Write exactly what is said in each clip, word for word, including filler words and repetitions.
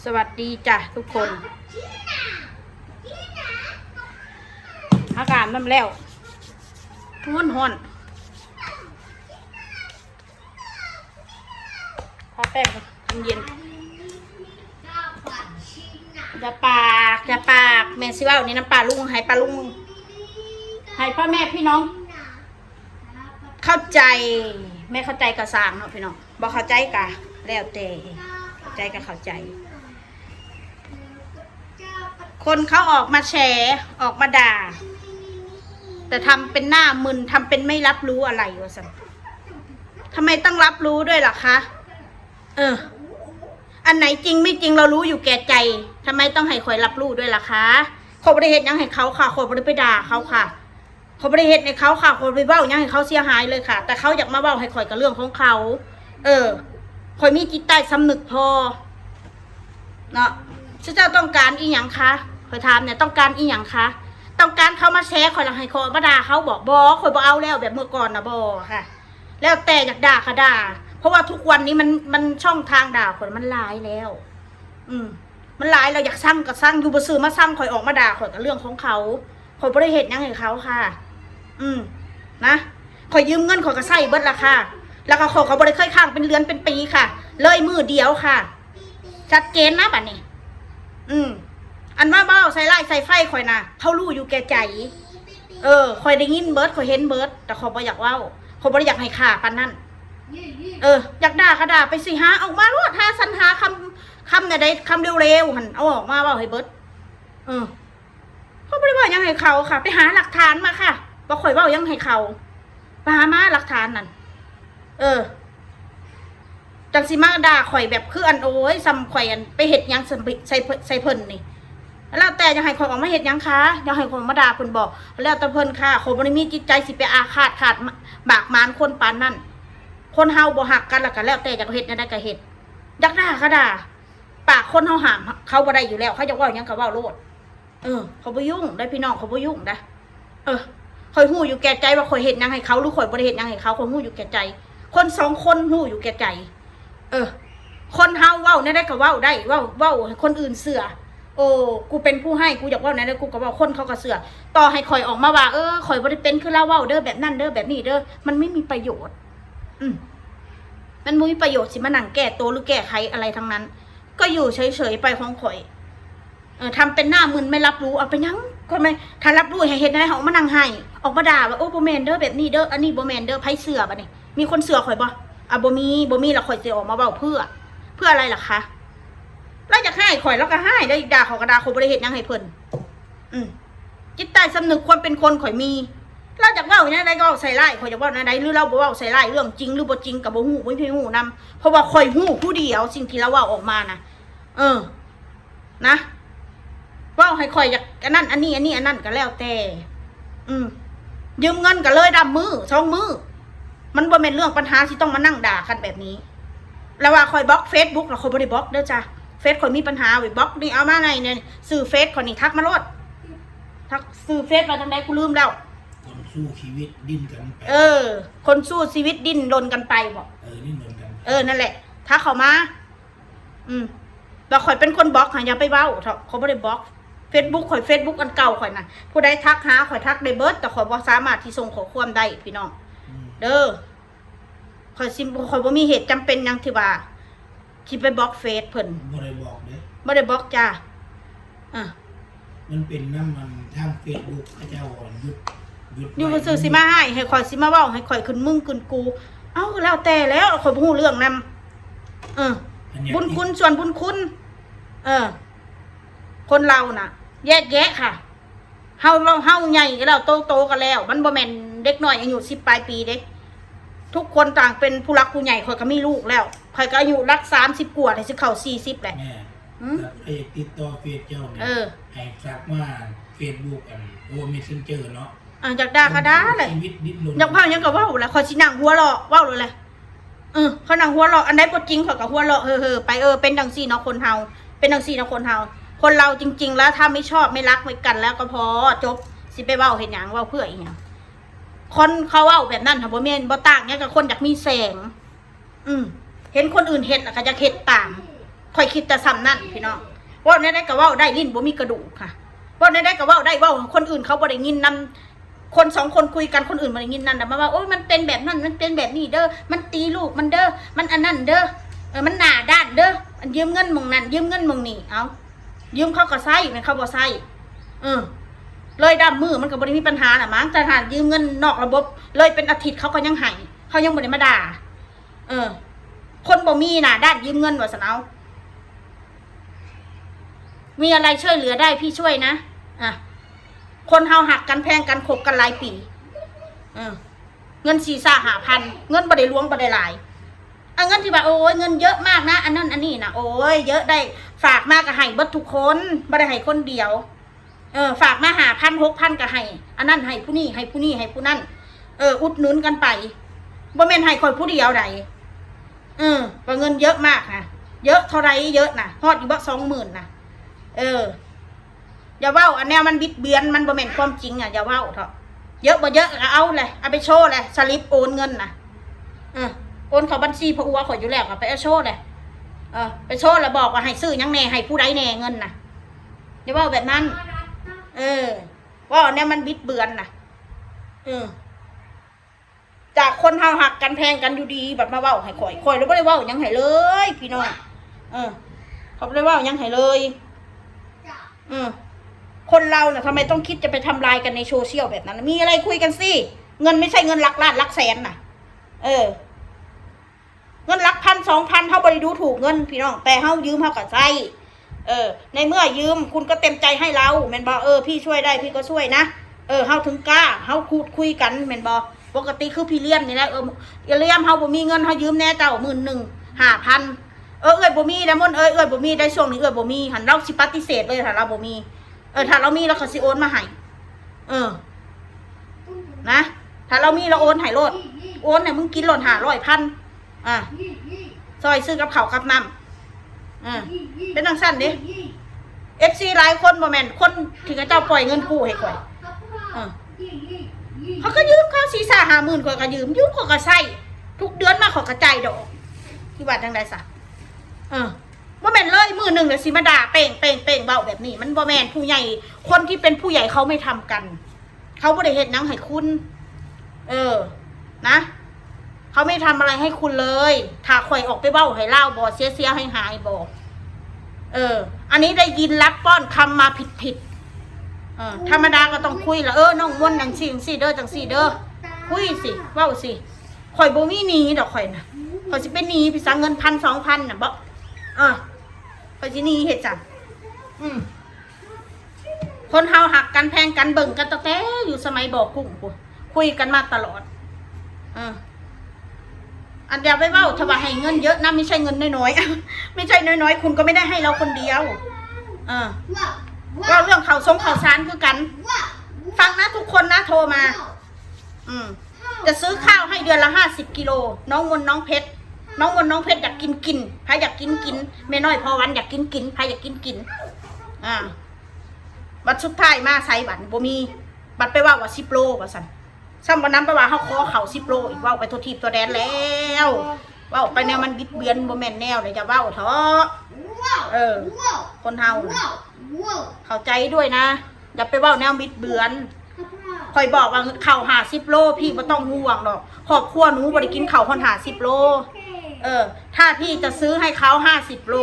สวัสดีจ้ะทุกคน อากาศน้ำแล้วฮ้อนฮ้อนทาแป้งเย็นอย่าปากอย่าปากแม่สิเว้านี่น้ำปลาลุงให้ปลาลุงให้พ่อแม่พี่น้อง เข้าใจ แม่เข้าใจกะสร้างเนาะพี่น้องบ่เข้าใจกะแล้วแต่เข้าใจกะเข้าใจ คนเขาออกมาแชร์ออกมาด่า แต่ทำเป็นหน้ามึนทำเป็นไม่รับรู้อะไรวะสันทำไมต้องรับรู้ด้วยล่ะคะ เออ อันไหนจริงไม่จริงเรารู้อยู่แก่ใจทำไมต้องให้คอยรับรู้ด้วยล่ะคะคอยบ่ได้เฮ็ดหยังให้เขาค่ะคอยบ่ได้ไปด่าเขาค่ะคอยบ่ได้เฮ็ดให้เขาค่ะคอยบ่ไปเว้าหยังให้เขาเสียหายเลยค่ะ แต่เขาอยากมาเว้าให้คอยกะเรื่องของเขา เออคอยมีจิตใต้สำนึกพอ เนาะเจ้าต้องการอีหยังคะคอยถามเนี่ยต้องการอีหยังคะต้องการเขามาแชร์คอยแล้วให้คอยมาด่าเขาบอกบ่คอยบ่เอาแล้วแบบเมื่อก่อนนะบ่ค่ะ แล้วแต่อยากด่าก็ด่า เพราะว่าทุกวันนี้มันมันช่องทางด่าคอยมันหลายแล้ว อืมมันหลายแล้วอยากซังกะซังอยู่บ่ซื่อมาซังคอยออกมาด่าคอยกะเรื่องของเขาคอยบ่ได้เฮ็ดหยังให้เขาค่ะ อืมนะคอยยืมเงินคอยกะใช้เบิดล่ะค่ะ แล้วกะคอยกะบ่ได้เคยค้างเป็นเดือนเป็นปีค่ะ เลยมื้อเดียวค่ะ ชัดเจนนะบัดนี้ อืมอันว่าเว้าใส่ร้ายใส่ไฟคอยนะเขารู้อยู่แก่ใจ เออคอยได้ยินเบิดคอยเห็นเบิด แต่คอยบ่อยากเว้าคอยบ่ได้อยากให้ฆ่าปานนั้น เออ อยากด่าก็ด่าไปสิหาออกมาโลดหาสรรหาคำคำไหนใดคำเร็วๆหั่นเอาออกมาเว้าให้เบิด เออคอยบ่ได้เว้าหยังให้เขาค่ะ ไปหาหลักฐานมาค่ะว่าคอยเว้าหยังให้เขาไปหามาหลักฐานนั่น เออจังสิมาด่าข่อยแบบคืออันโอ้ยซ้ำข่อยอันไปเฮ็ดหยังใส่ใส่ใส่เพิ่นนี่แล้วแต่อยากให้ข่อยออกมาเฮ็ดหยังคะอยากให้ข่อยมาด่าเพิ่นบ่แล้วแต่เพิ่นค่ะข่อยบ่ได้มีจิตใจสิไปอาฆาตขาดบากหมางคนปานนั้นคนเฮาบ่ฮักกันแล้วก็แล้วแต่อยากเฮ็ดแนวใดก็เฮ็ดอยากด่าก็ด่าปากคนเฮาห้ามเขาบ่ได้อยู่แล้วเขาอยากเว้าหยังก็เว้าโลด เออเขาบ่ยุ่งได้พี่น้องเขาบ่ยุ่งได้เออข่อยฮู้อยู่แก่ใจว่าข่อยเฮ็ดหยังให้เขาหรือข่อยบ่ได้เฮ็ดหยังให้เขาข่อยฮู้อยู่แก่ใจ คนสองคนฮู้อยู่แก่ใจ เออ คนเฮาเว้าแนวใดก็เว้าได้เว้าเว้าให้คนอื่นเชื่อโอ้กูเป็นผู้ให้กูอยากเว้าแนวใดกูก็เว้าคนเขาก็เชื่อต่อให้ข่อยออกมาว่าเออข่อยบ่ได้เป็นคือลาวเว้าเด้อแบบนั้นเด้อแบบนี้เด้อมันไม่มีประโยชน์ อืมมันบ่มีประโยชน์สิมานั่งแก้ตัวหรือแก้ไขอะไรทั้งนั้น ก็อยู่เฉยๆไปของข่อย เออทำเป็นหน้ามึนไม่รับรู้เอาไปหยังก็ไม่ถ้ารับรู้ให้เฮ็ดได้ออกมานั่งไห้ออกมาด่าว่าโอ้บ่แม่นเด้อแบบนี้เด้ออันนี้บ่แม่นเด้อไผเชื่อบัดนี้มีคนเชื่อข่อยบ่อ่ะบ่มีบ่มีแล้วข่อยสิออกมาเว้าเพื่อ เพื่ออะไรล่ะคะแล้วอยากให้ข่อยแล้วก็ให้แล้วด่าเขาก็ด่าเขาบ่ได้เฮ็ดหยังให้เพิ่นอืมจิตใต้สำนึกความเป็นคนข่อยมีเราอยากเว้าแนวใดก็เว้าใส่ร้ายข่อยอยากเว้าแนวใดหรือเราบ่เว้าใส่ร้ายเรื่องจริงหรือบ่จริงก็บ่ฮู้บ่มีไผฮู้นำเพราะว่าข่อยฮู้ผู้เดียวสิ่งที่เราเว้าออกมานะเออ นะเว้าให้ข่อยอยากอันนั้นอันนี้อันนี้อันนั้นก็แล้วแต่ อืมยืมเงินก็เลยดำมือสองมือมันบ่แม่นเรื่องปัญหาที่ต้องมานั่งด่ากันแบบนี้แล้วว่าข่อยบล็อกเฟซบุ๊กแล้วข่อยบ่ได้บล็อกเด้อจ้ะเฟซข่อยมีปัญหาไว้บล็อกนี่เอามาในเนี่ยชื่อเฟซข่อยนี่ทักมาโลดทักชื่อเฟซมาทางใดกูลืมแล้วคนสู้ชีวิตดิ้นกันไปเออ คนสู้ชีวิตดิ้นรนกันไปบอกเออดิ้นรนกันเออนั่นแหละทักเข้ามา อืมแล้วข่อยเป็นคนบล็อกค่ะอย่าไปเว้าเถาะเขาบ่ได้บล็อกเฟซบุ๊กข่อยเฟซบุ๊กอันเก่าข่อยน่ะผู้ใดทักหาข่อยทักได้เบิดแต่ข่อยบ่สามารถที่ส่งข้อความได้พี่น้องอืมเด้อข่อยสิข่อยบ่มีเหตุจำเป็นหยังที่ว่าสิไปบล็อกเฟซเพิ่นบ่ได้บล็อกเด้บ่ได้บล็อกจ้าอ่ะมันเป็นนำมันทางเฟซบุ๊กเขาเจ้าหยุดหยุดอยู่ซื่อสิมาให้ให้ข่อยสิมาเว้าให้ข่อยขึ้นมึงขึ้นกูเอ้าก็แล้วแต่แล้วข่อยบ่ฮู้เรื่องนำ เออบุญคุณส่วนบุญคุณ เออ คนเราน่ะ แยกแยะค่ะเฮาเราเฮาใหญ่ก็แล้วโตโตกันแล้ว มันบ่แม่นเด็กน้อยอายุสิบปลายปีเด้ทุกคนต่างเป็นผู้หลักผู้ใหญ่ข่อยก็มีลูกแล้วข่อยก็อายุหลักสามสิบกว่าเลยสิเข้าสี่สิบแหละแม่อืมแล้วไอ้ติดต่อเฟซเจ้าเนี่ยเออให้ทักมาเฟซบุ๊กอันโอ้เมสเซนเจอร์เนาะ อ่ะอยากด่าก็ด่าเลยชีวิตดิ้นรนอยากเว้าหยังก็เว้าแหละข่อยสินั่งหัวเราะเว้าเลยแหละเออเขานั่งหัวเราะอันใดบ่จริงข่อยก็หัวเราะเฮ้อๆไปเออเป็นจังซี่เนาะคนเฮาเป็นจังซี่เนาะคนเฮาคนเราจริงๆแล้วถ้าไม่ชอบไม่รักไม่กันแล้วก็พอจบสิไปเว้าเฮ็ดหยังเว้าเพื่ออีหยังคนเขาเว้าแบบนั้นหาบ่แม่นบ่ต่างหยังกับคนอยากมีแสง อืมเห็นคนอื่นเฮ็ดแล้วก็อยากเฮ็ดตาม ข่อยคิดแต่ส่ำนั่นพี่น้อง เว้าแนวใดก็เว้าได้ ลิ้นบ่มีกระดูกค่ะ เว้าแนวใดก็เว้าได้ เว้าคนอื่นเขาบ่ได้ยินนำ คนสองคนคุยกัน คนอื่นบ่ได้ยินนั่นน่ะ มาว่า โอ้ย มันเป็นแบบนั้น มันเป็นแบบนี้เด้อ มันตีลูกมันเด้อ มันอันนั้นเด้อ เออ มันหน้าด้านเด้อ อันยืมเงินหม่องนั่น ยืมเงินหม่องนี่ เอ้า ยืมเขาก็ใช้ แม่นเขาบ่ใช้ เออ เลยดำมือมันก็บ่ได้มีปัญหาน่ะมั้ง แต่ถ้ายืมเงินนอกระบบ เลยเป็นอาทิตย์เขาก็ยังให้ เขายังบ่ได้มาด่า เออ คนบ่มีหน้าด้านยืมเงินว่าซั่น เอ้า มีอะไรช่วยเหลือได้พี่ช่วยนะ อ่ะ คนเฮาฮักกันแพงกันคบกันหลายปี เออ เงินสี่ซ่าห้าพัน เงินบ่ได้หลวงบ่ได้หลาย อันเงินที่ว่า โอ้ย เงินเยอะมากนะ อันนั้นอันนี้นะ โอ้ย เยอะได้ ฝากมาก็ให้เบิดทุกคน บ่ได้ให้คนเดียว เออ ฝากมาห้าพัน หกพัน ก็ให้ อันนั้นให้ผู้นี้ ให้ผู้นี้ ให้ผู้นั้น เออ อุดหนุนกันไป บ่แม่นให้ข่อยผู้เดียวใด เออ ว่าเงินเยอะมากนะ เยอะเท่าไรเยอะนะ ฮอดอยู่บ่ สองหมื่น นะ เออ อย่าเว้า อันแนวมันบิดเบือน มันบ่แม่นความจริงอ่ะ อย่าเว้าเถาะ เยอะบ่เยอะก็เอาเลย เอาไปโชว์เลย สลิปโอนเงินนะ เออ โอนเข้าบัญชีผัวข่อยอยู่แล้ว ก็ไปเอาโชว์เลย เออ ไปโชว์แล้วบอกว่าให้ซื้อหยังแหน่ ให้ผู้ใดแหน่เงินนะ อย่าเว้าแบบนั้น เออ เว้าแนวมันบิดเบือนนะ เออ จากคนเฮาฮักกันแพงกันอยู่ดี บัดมาเว้าให้ข่อย ข่อยแล้วบ่ได้เว้าหยังให้เลย พี่น้อง เออ เขาบ่ได้เว้าหยังให้เลย เออ คนเราน่ะ ทำไมต้องคิดจะไปทำลายกันในโซเชียลแบบนั้น มีอะไรคุยกันสิ เงินไม่ใช่เงินหลักล้านหลักแสนน่ะ เออ เงินหลักพัน สองพัน เฮาบ่ได้ดูถูกเงินพี่น้อง แต่เฮายืมเฮาก็ใช้ เออ ในเมื่อยืมคุณก็เต็มใจให้เรา แม่นบ่ เออ พี่ช่วยได้พี่ก็ช่วยนะ เออ เฮาถึงกล้า เฮาพูดคุยกัน แม่นบ่ ปกติคือพี่เลี้ยมนี่แหละ เออ เลี้ยม เฮาบ่มีเงิน เฮายืมแหน่เจ้า หมื่นหนึ่ง ห้าพัน เออ เอื้อยบ่มีแล้วมนต์เอ้ย เอื้อยบ่มีได้ ช่วงนี้เอื้อยบ่มี หัน เราสิปฏิเสธเลย ถ้าเราบ่มี เออ ถ้าเรามีเราก็สิโอนมาให้ เออ นะ ถ้าเรามีเราโอนให้โลด โอนให้มึงกินโลด ห้าร้อย พัน อ่ะ ซอยซื้อกับข้าวกับน้ำ อ่ะ เป็นจั่งซั่นเด้ เอฟซี หลายคนบ่แม่นคนที่เขาเจ้าปล่อยเงินกู้ให้ข่อย เออ เขาก็ยืมเขาสี่ซ่าห้าหมื่น ข่อยก็ยืม ยืมข่อยก็ใช้ ทุกเดือนมาข่อยก็จ่ายดอก ที่ว่าจั่งใดซะ เออ บ่แม่นเลยมื้อหนึ่งแล้วสิมาด่าเป้งเป้งเป้งเว้าแบบนี้ มันบ่แม่น ผู้ใหญ่ คนที่เป็นผู้ใหญ่เขาไม่ทำกัน เขาบ่ได้เฮ็ดหยังให้คุณ เออ นะ เขาไม่ทำอะไรให้คุณเลย ถ้าข่อยออกไปเว้าให้ลาวบ่ เสียเสียหายหายบ่ เออ อันนี้ได้ยินรับป้อนคำมาผิดผิด เออ ธรรมดาก็ต้องคุยละ เออ น้องมนต์จั่งซี้จั่งซี้เด้อ จั่งซี้เด้อ คุยสิ เว้าสิ ข่อยบ่มีหนี้ดอกข่อยน่ะ ข่อยสิเป็นหนี้พี่สังเงินพันสองพันน่ะบ่ เออ ข่อยสิหนี้เฮ็ดจั่ง อืม คนเฮาฮักกันแพงกันเบิ่งกันตั้งแต่อยู่สมัยบ่อกุ้งพู้น คุยกันมาตลอด เออ อันอย่าไปเว้า ถ้าว่าให้เงินเยอะนะ ไม่ใช่เงินน้อยๆ ไม่ใช่น้อยๆ คุณก็ไม่ได้ให้เราคนเดียว เออ เว้าเรื่องข้าวสงข้าวสารคือกัน ฟังนะทุกคนนะ โทรมา อืม จะซื้อข้าวให้เดือนละห้าสิบกิโล น้องมนต์น้องเพชร น้องมนต์น้องเพชรอยากกินกิน ใครอยากกินกิน แม่น้อยพอวันอยากกินกิน ใครอยากกินกิน อ่า บัดสุดท้ายมาใส่บัดบ่มี บัดไปเว้าว่าสิบโลว่าซั่น ซ้ำบ่นำไปว่าเฮาขอข้าวสิบโลอีก เว้าไปทั่วทีปทั่วแดนแล้ว เว้าไปแนวมันบิดเบือนบ่แม่นแนวเลย อย่าเว้าเถาะ เออ คนเฮาน่ะ เข้าใจด้วยนะ อย่าไปเว้าแนวบิดเบือน ข่อยบอกว่าข้าวห้าสิบโล พี่บ่ต้องห่วงดอก ครอบครัวหนูบ่ได้กินข้าวฮอดห้าสิบโล เออ ถ้าพี่จะซื้อให้เขาห้าสิบโล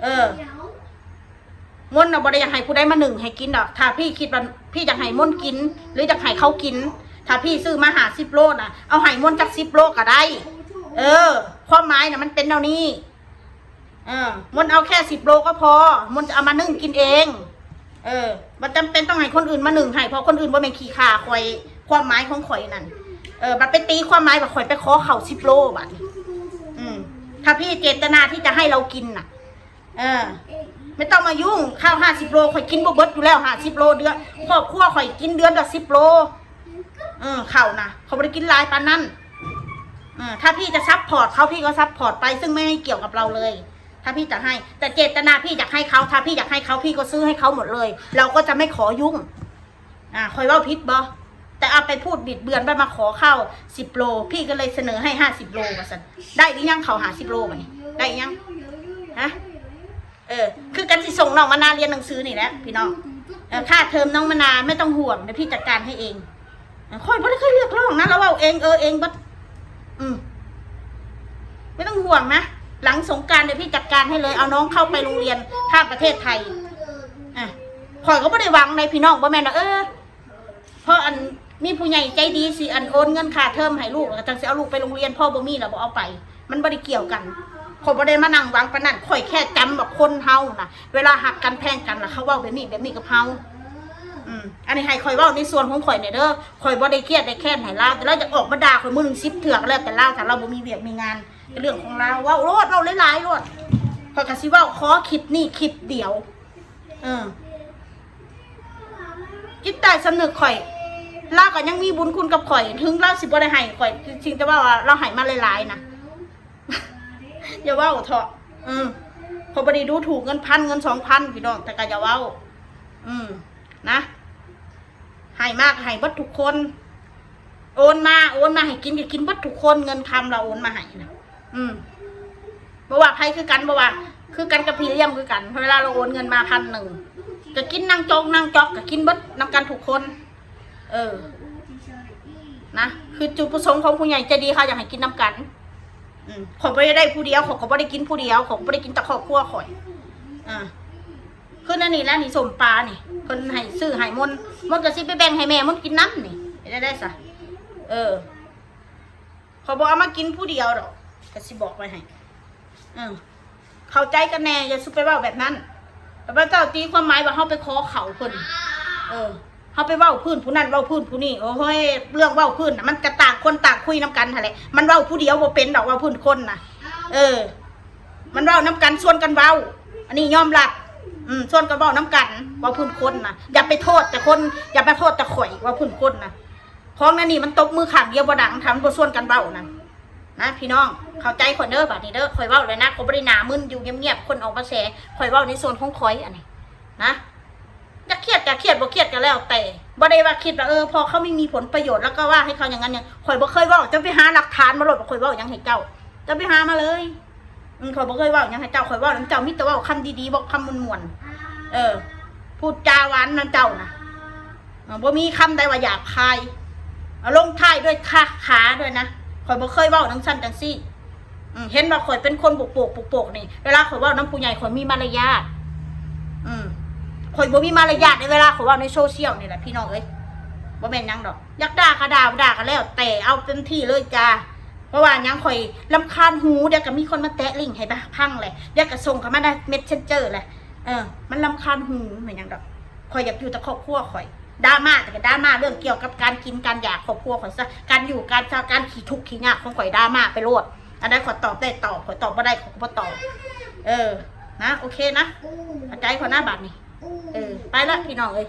เออ มนต์น่ะบ่ได้อยากให้ผู้ใดมานึ่งให้กินดอก ถ้าพี่คิดว่าพี่อยากให้มนต์กิน หรืออยากให้เขากิน ถ้าพี่ซื้อมาห้าสิบโลน่ะ เอาให้มนต์จักสิบโลก็ได้ เออ ความหมายน่ะมันเป็นแนวนี้ เออ มนต์เอาแค่สิบโลก็พอ มนต์จะเอามานึ่งกินเอง เออ บ่จำเป็นต้องให้คนอื่นมานึ่งให้ เพราะคนอื่นบ่แม่นขี้ข้าข่อย ความหมายของข่อยนั่น เออ บัดไปตีความหมายว่าข่อยไปขอข้าวสิบโลบัดนี้ อืม ถ้าพี่เจตนาที่จะให้เรากินน่ะ เออ ไม่ต้องมายุ่ง ข้าวห้าสิบโล ข่อยกินบ่เบิดอยู่แล้ว ห้าสิบโลเดือน ครอบครัวข่อยกินเดือนละสิบโล เออ ข้าวน่ะ เขาบ่ได้กินหลายปานนั้น เออ ถ้าพี่จะซัพพอร์ตเขา พี่ก็ซัพพอร์ตไป ซึ่งไม่ให้เกี่ยวกับเราเลย ถ้าพี่จะให้ แต่เจตนาพี่อยากให้เขา ถ้าพี่อยากให้เขา พี่ก็ซื้อให้เขาหมดเลย เราก็จะไม่ขอยุ่ง อ่า ข่อยเว้าผิดบ่ แต่เอาไปพูดบิดเบือน ไปมาขอข้าวสิบโล พี่ก็เลยเสนอให้ห้าสิบโลว่าซั่น ได้หรือยังข้าวห้าสิบโลบัดนี้ ได้หรือยัง ฮะ เออ คือกันสิส่งน้องมะนาวเรียนหนังสือนี่แหละพี่น้อง เออ ค่าเทอมน้องมะนาวไม่ต้องห่วง เดี๋ยวพี่จัดการให้เอง เออ ข้อยบ่ได้เคยเรียกร้องนะ ลาวเว้าเอง เออ เองเบิด อืม ไม่ต้องห่วงนะ หลังสงกรานต์เดี๋ยวพี่จัดการให้เลย เอาน้องเข้าไปโรงเรียนข้ามประเทศไทย อ่ะ ข้อยก็บ่ได้หวังในพี่น้อง บ่แม่นว่า เออ เพราะอันมีผู้ใหญ่ใจดีสิอันโอนเงินค่าเทอมให้ลูก แล้วก็จั่งสิเอาลูกไปโรงเรียน พ่อบ่มีแล้วบ่เอาไป มันบ่ได้เกี่ยวกัน ข้อยบ่ได้มานั่งหวังปานนั้น ข้อยแค่จำว่าคนเฮานะ เวลาฮักกันแพงกันล่ะ เขาเว้าแบบนี้แบบนี้กับเฮา อืม อันนี้ให้ข้อยเว้าในส่วนของข้อยเนี่ยเด้อ ข้อยบ่ได้เครียดได้แค้นให้ลาว แต่ลาวจะออกมาด่าข้อยมื้อหนึ่งสิบเทื่อก็แล้วแต่ลาว ถ้าลาวบ่มีเวียกมีงาน ก็เรื่องของลาว เว้าโลด เว้าหลายๆโลด ข้อยก็สิเว้าขอคลิปนี้คลิปเดียว เออ จิตใต้สำนึกข้อย ลาวก็ยังมีบุญคุณกับข้อย ถึงลาวสิบ่ได้ให้ข้อย สิ่งแต่ว่าลาวให้มาหลายๆนะ อย่าเว้าเถาะ อืม ข้อยบ่ได้ดูถูกเงินพันเงินสองพันพี่น้อง แต่ก็อย่าเว้า อืม นะ ให้มากให้เบิดทุกคน โอนมา โอนมาให้กินก็กินเบิดทุกคน เงินคำลาวโอนมาให้นะ อืม บ่ว่าไผคือกัน บ่ว่า คือกันกับพี่เลี้ยงคือกัน เวลาลาวโอนเงินมาพันหนึ่ง ก็กินนั่งจอกนั่งจอก ก็กินเบิดนำกันทุกคน เออ นะ คือจุดประสงค์ของผู้ใหญ่ใจดีเขาอยากให้กินนำกัน อืม ข้อยบ่ได้ได้ผู้เดียว ข้อยก็บ่ได้กินผู้เดียว ข้อยก็บ่ได้กินแต่ครอบครัวข้อย อ่า คือนั่นนี่แหละนี่ ส้มปลานี่ เพิ่นให้ซื้อให้มนต์ มนต์ก็สิไปแบ่งให้แม่มนต์กินนำนี่ เฮ็ดได้ซะ เออ ข้อยบ่เอามากินผู้เดียวดอก ก็สิบอกไว้ให้ เออ เข้าใจกันแน่ อย่าสุไปเว้าแบบนั้น แล้วพระเจ้าตีความหมายว่าเฮาไปขอเขาเพิ่น เออ เฮาไปเว้าพื้นผู้นั้นเว้าพื้นผู้นี้ โอ้ย เรื่องเว้าพื้นน่ะ มันก็ต่างคนต่างคุยนำกันหั่นแหละ มันเว้าผู้เดียวบ่เป็นดอก เว้าพื้นคนน่ะ เออ มันเว้านำกัน ชวนกันเว้า อันนี้ยอมรับ อืม ชวนกันเว้านำกัน เว้าพื้นคนน่ะ อย่าไปโทษแต่คน อย่าไปโทษแต่ข้อย เว้าพื้นคนน่ะ ของนั่นนี่มันตบมือข้างเดียวบ่ดัง ถ้ามันบ่ชวนกันเว้านะ นะพี่น้อง เข้าใจข้อยเด้อ บัดนี้เด้อ ข้อยเว้าแล้วนะ ข้อยบ่ได้หน้ามึนอยู่เงียบๆ คนออกมาแชร์ ข้อยเว้าในส่วนของข้อยอันนี้ นะ จะเครียดก็เครียด บ่เครียดก็แล้วแต่ บ่ได้ว่าคิดว่า เออ พอเขาไม่มีผลประโยชน์แล้วก็ว่าให้เขาอย่างนั้นอย่าง ข้อยบ่เคยเว้า เจ้าไปหาหลักฐานมาโลด ว่าข้อยเว้าหยังให้เจ้า เจ้าไปหามาเลย อืม ข้อยบ่เคยเว้าหยังให้เจ้า ข้อยเว้านำเจ้า มีแต่เว้าคำดีๆ เว้าคำม่วนๆ เออ พูดจาหวานนำเจ้านะ เออ บ่มีคำใดว่าหยาบคาย เอาลงท้ายด้วยค่ะ ขาด้วยนะ ข้อยบ่เคยเว้าจั่งซั้นจั่งซี้ อืม เห็นว่าข้อยเป็นคนโปกๆ โปกๆ นี่ เวลาข้อยเว้านำผู้ใหญ่ข้อยมีมารยาท อืม ข้อยบ่มีมารยาทในเวลาข้อยเว้าในโซเชียลนี่แหละพี่น้องเอ้ย บ่แม่นหยังดอก อยากด่าก็ด่า ด่าก็แล้วแต่ เอาเต็มที่เลยจ้า เพราะว่าหยัง ข้อยรำคาญหู เดี๋ยวก็มีคนมาแตะลิงก์ให้พังแหละ เดี๋ยวก็ส่งเข้ามาใน Messenger แหละ เออ มันรำคาญหู แม่นหยังดอก ข้อยอยากอยู่แต่ครอบครัวข้อย ดราม่าแต่ก็ดราม่าเรื่องเกี่ยวกับการกินการอยากครอบครัวข้อยซะ การอยู่การเช่า การขี้ทุกข์ขี้ยากของข้อย ดราม่าไปโลด อันใดข้อยตอบได้ตอบ ข้อยตอบบ่ได้ข้อยก็บ่ตอบ เออ นะ โอเคนะ เข้าใจข้อยนะบัดนี้ เออ ไปละพี่น้องเอ้ย